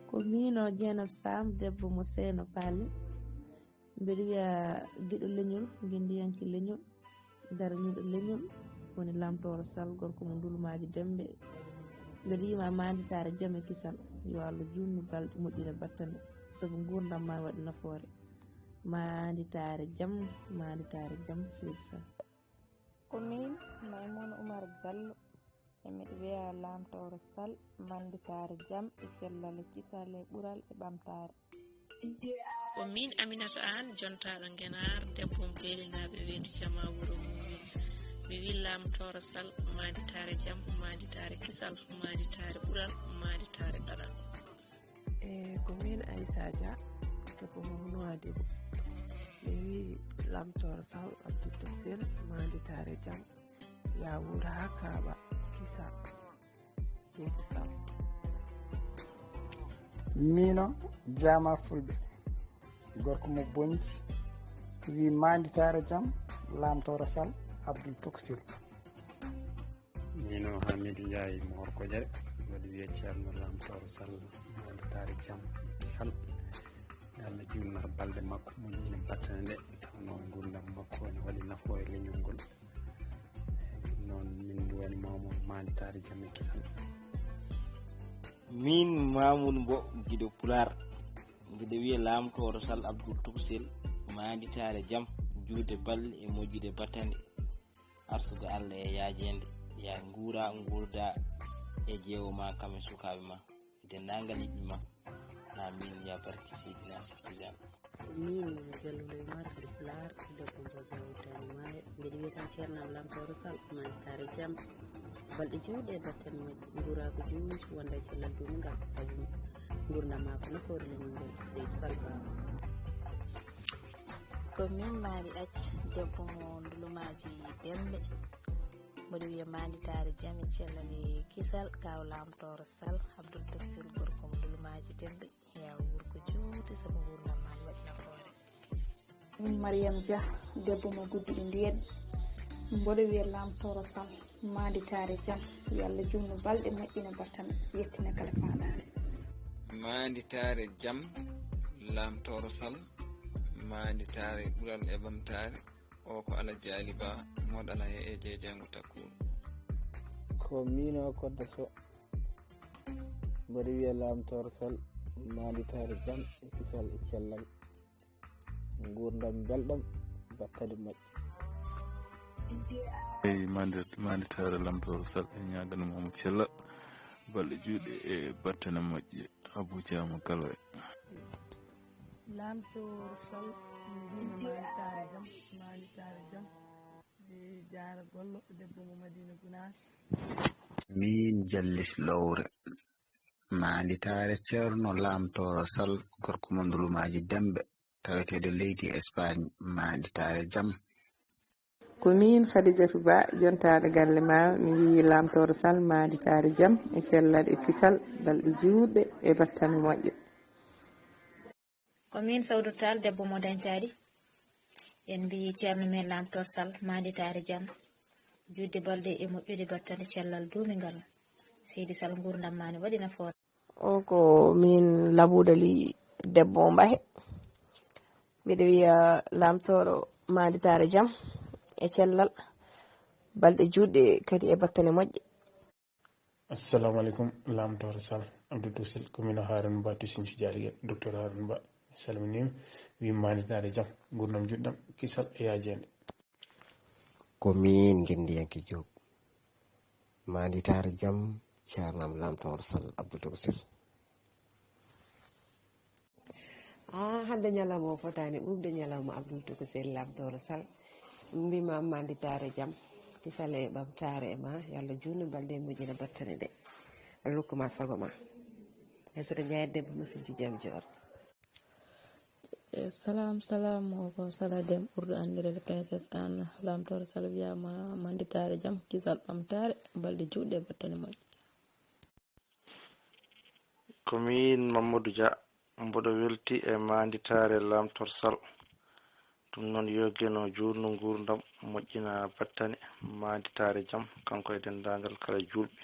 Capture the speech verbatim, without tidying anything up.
Ko miin o Jeynab Saam, debbo mo Seeno Paali. Mbeɗa wiya giɗo leñol, ngenndiyanke leñol, daraniiɗo leñol, woni Lamtooro Sal, gorko mo Ndulumaaji Demmbe. Mbeɗa wiya ma maanditaare jam e kisal, yo Allah juutnu balɗe, moƴƴina battane, sabu nguurndam ma waɗa nafoore. Maanditaare jam, maanditaare jam, seydi Sal. Ko miin Maimouna Oumar Diallo, e mbeɗa wiya Lamtooro Sal, maanditaare jam e cellal e kisal e ɓural e ɓamtaare. Ko miin Aminata Aan, jontaaɗo Ngenaar, debbo mo Beelinaaɓe, weendu jamaa wuro Muumin. Mi wiyi Lamtooro Sal, maanditaare jam, maanditaare kisal, maanditaare ɓural, maanditaare ɗaɗal. E ko miin Aissa Dia, debbo mo Nouadhibou. Mi wiyi Lamtooro Sal, Abdou Tafsir, maanditaare jam, yaa wuur haa kaaɓa, kisal, seydi Sal. Miin o Jaama Fulɓe, gorko mo Bonnji, wiyi maanditaare jam, Lamtooro Sal, Abdou Tafsir. Miin o Hamidou Ndiaye mo Horkojere, mbeɗa wiya Ceerno Lamtooro Sal, maanditaare jam e kisal. Yo Allah juutnu balɗe makko, moƴƴina battane ɗe, tawnoo nguurndam makko ene waɗi nafoore leñol ngol. Ɗum noon, min mbiyanmaama maanditaare jam e kisal. Miin Mamoudou Mbow, giɗo Pulaar, mbiɗa wiya Lamtooro Sal Abdou Tafsir, maanditaare jam, juutde balɗe e moƴƴude battane, arsugo Allah e yaajeende, yaa nguura, nguurda e jeewo ma kam e sukaaɓe ma, e denndaangal yiɗɓe ma. Amin, yaa barke Seydina Cheikh Tidiane. Min Jalluɗo Umar, giɗo Pulaar, debbo mo Jawtaani Maayo. Mbeɗa wiya tan Ceerno am Lamtooro Sal, maanditaare jam, balɗe juutɗe e battane moƴƴe, nguura ko juuti, wonda e cellal duumingal, sabu nguurndam ma ko nafoore leñol ngol, seydi Sal Ba. Ko miin Maari Acc, debbo mo Ndulumaaji Demmbe. Mboɗo wiya maanditaare jam e cellal e kisal, kaaw Lamtooro Sal, Abdul Tafsir, gorko mo Ndulumaaji Demmbe. Yaa wuur ko juuti, sabu nguurndam ma ne waɗi nafoore. Min Mariam Dia, debbo mo Gudduɗi Ndiyet. Mboɗo wiya Lamtooro Sal, maanditaare jam, yo Allah juutnu balɗe, moƴƴina battane, yettina kala fandare. Maanditaare jam, Lamtooro Sal, maanditaare ɓural e ɓamtaare. O ko Alhaji Ali Ba, mo Ɗalahe e Jeejango Takkuuru. Ko miin o Koddo Sow, mboɗo wiya Lamtooro Sal, maanditaare jam e kisal e cellal, nguurndam belɗam, battane moƴƴe. Eyi, maandi-, maanditaare Lamtooro Sal, e ñaaganmaama cellal, balɗe juutɗe e battane moƴƴe, Abou Thiam Kaloe. Lamtooro Sal, mi wiima maanditaare jam, maanditaare jam. E Jaara Gollo, debbo mo Madina Gunaas. Miin Jallis Lowre, maanditaare Ceerno Lamtooro Sal, gorko mo Ndulumaaji Demmbe, taweteeɗo leydi Espagne, maanditaare jam. Ko miin Khadijatou Ba, jontaaɗo galle Maawa, mi wiyi Lamtooro Sal, maanditaare jam e cellal e kisal, balɗe juutɗe e battane moƴƴe. Ko miin Sawdu Taal, debbo mo Dañcaali. En mbiyi Ceerno men Lamtoor Sal, maanditaare jam, juutde balɗe e moƴƴude battane, cellal duumingal. Seydi Sal, nguurndam ma ne waɗi nafoore. O ko miin Labuuda Li, debbo mo Mbahe. Mbiɗa wiya Lamtooro, maanditaare jam e cellal, balɗe juutɗe kadi e battane moƴƴe. Assalamu aleykum, Lamtooro Sal, Abdou Dusil, ko miin o Haaruna Ba, Tisinci Jaaliga, Docteur Haaruna Ba, mi salminiima, wiyi maanditaare jam, nguurndam juutɗam, kisal e yaajeende. Ko miin Ngenndiyanke Joob, maanditaare jam, ceernam Lamtooro Sal, Abdou Dusil. Ah, hannde ñalawma o fotaani ɓuuɓde, ñalawma Abdul Tukusel Lamtooro Sal. Mbima maanditaare jam, kisale e ɓamtaare e ma, yo Allah juutnu balɗe e moƴƴina battane ɗe. Allah rokku ma sago ma. Aysata Njaay, debbo mo Sijji Jam Joor. E salam, salam, o ko Sala Dem, ɓurɗo anndireede Princess Anne. Lamtooro Sal wiyaama maanditaare jam, kisal ɓamtaare, balɗe juutɗe e battane moƴƴe. Ko miin Mamadou Dia, mboɗo weltii e maanditaare Lamtoor Sal. Ɗum noon, yo Geno juutnu nguurndam, moƴƴina battane, maanditaare jam, kanko e denndaangal kala juulɓe.